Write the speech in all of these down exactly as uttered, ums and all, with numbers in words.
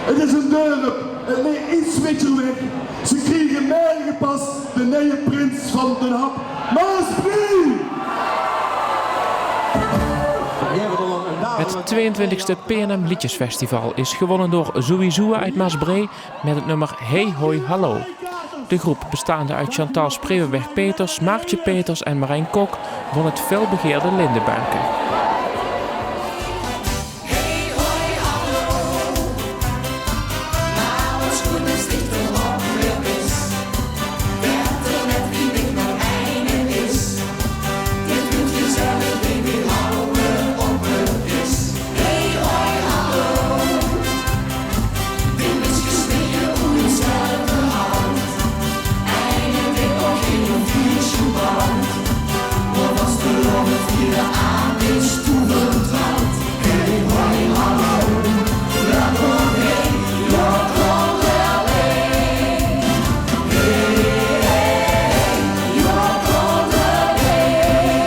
Het is een dorp, het ligk iets wiejer weg. Ze kriege morge pas de nieje prins van Den Hap. Maasbree! Het tweeëntwintigste P N M Liedjesfestival is gewonnen door Zoëzoë uit Maasbree met het nummer Hey Hoi Hallo. De groep, bestaande uit Chantal Spreeuwenberg-Peters, Maartje Peters en Marijn Kok, won het felbegeerde Lindebuike. Hey, hoi, hallo. Alles goed is, dit de hoop weer is. Wert er net wie dit nog eine is. Dit moet gezellig, baby, hallo, op de vis. Hey, hoi, hallo. Dit is gesneden om dezelfde hand. Eine dik op geen viesje band. Wat was de lobbe vieren aan is toevertrouwd. Hey, hoi, hallo. Welkom, hey, welkom, hey. Hey, hey, welkom, hey.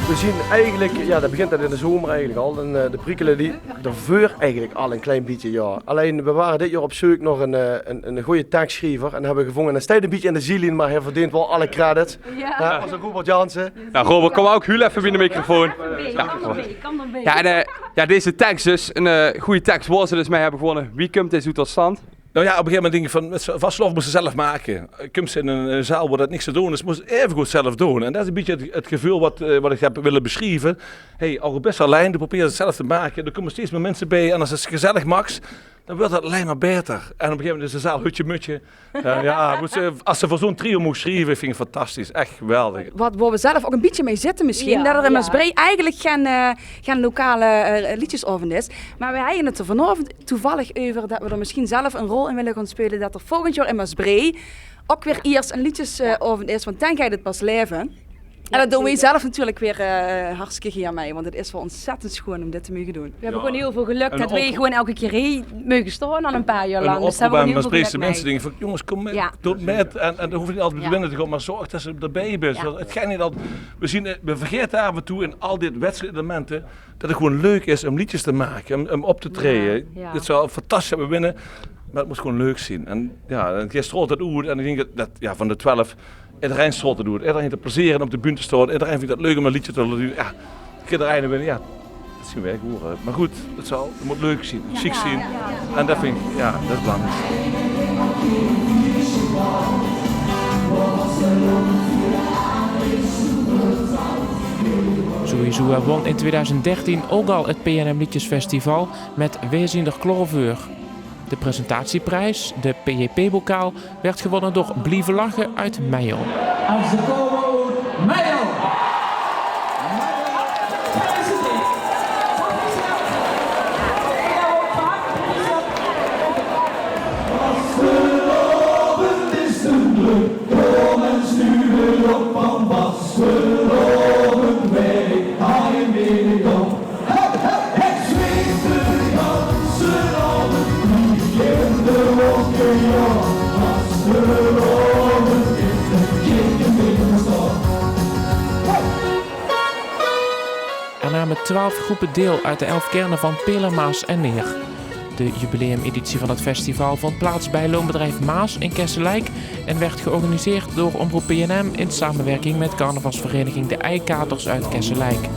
We zien eigenlijk, ja, dat begint dat in de zomer eigenlijk al. En eh, de prikkelen die daarvoor eigenlijk al een klein beetje, ja. Alleen, we waren dit jaar op zoek naar een, eh, een, een goede tekstschrijver en hebben gevonden. En stijgt een beetje in de zielien, maar hij verdient wel alle credits. Ja. Ja, dat was Robert Jansen. Ja, Robert, kom ook heel even bij de microfoon. Ja, kom dan bij, kom dan bij. Ja, en, eh, ja, deze tekst dus, een eh, goede tekst waar ze dus mee hebben gewonnen. Wie komt deze tot stand? Nou ja, op een gegeven moment denk ik van, met z'n- vastelaovend moest ze zelf maken. Komt ze in een, een zaal waar dat niks te doen is, moest ze even goed zelf doen. En dat is een beetje het, het gevoel wat, eh, wat ik heb willen beschrijven. Hey, ook al best wel alleen, dan probeer je het zelf te maken. Er komen steeds meer mensen bij en als het gezellig maakt, dan wordt het alleen maar beter. En op een gegeven moment is de zaal hutje-mutje. Eh, ja, moet ze, als ze voor zo'n trio moest schrijven, vind ik fantastisch. Echt geweldig. Wat, waar we zelf ook een beetje mee zitten misschien, ja, dat er in Maasbree eigenlijk geen, eh, geen lokale eh, liedjesaovend is. Maar we hebben het er vanavond toevallig over dat we er misschien zelf een rol in willen gaan spelen. Dat er volgend jaar in Maasbree ook weer eerst een liedjesaovend is, want dan gaat het pas leven. En dat doen we zelf natuurlijk weer eh, hartstikke gaer mee, want het is wel ontzettend schoon om dit te mogen doen. We hebben gewoon heel veel geluk dat wij gewoon elke keer hier mogen staan al een paar jaar lang. Dus daar hebben we heel veel geluk mee. Mensen denken van, jongens, kom met, doe met. En, en dan hoef je niet altijd te winnen te gaan, maar zorg dat ze erbij bent. Ja. Het gaat niet altijd, we, zien, eh, we vergeten af en toe in al dit wedstrijdelementen dat het gewoon leuk is om liedjes te maken, om, om op te treden. Ja, ja. Het zou fantastisch zijn, we winnen, maar het moet gewoon leuk zijn. En ja, en jij straalt het uit. En ik denk dat, dat ja, van de twaalf, iedereen straalt het uit. Iedereen heeft er plezier in om op de bühne te staan. Iedereen vindt het leuk om een liedje te laten doen. Ja, iedereen winnen, ja, dat zien we echt horen. Maar goed, het, zal, het moet leuk zijn, chic zijn. En dat vind ik, ja, dat is belangrijk. Zoëzoë won in tweeduizend dertien ook al het P N M Liedjesfestival met Weej zien d'r klaor veur. De presentatieprijs, de P J P-bokaal, werd gewonnen door Blieve Lache uit Meijel. En ze komen uit Meijel. Vastelaovend is een druk, kom en stuur op van vastelaovend, wij gaan weer op. Er namen twaalf groepen deel uit de elf kernen van Peel en Maas en Neer. De jubileumeditie van het festival vond plaats bij loonbedrijf Maas in Kessel-Eik en werd georganiseerd door Omroep P N M in samenwerking met carnavalsvereniging De Eikaters uit Kessel-Eik.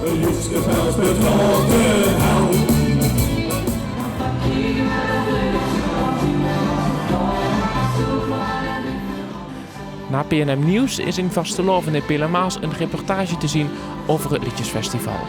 Na P N M Nieuws is in Vastelaovend in Peel en Maas een reportage te zien over het Liedjesfestival.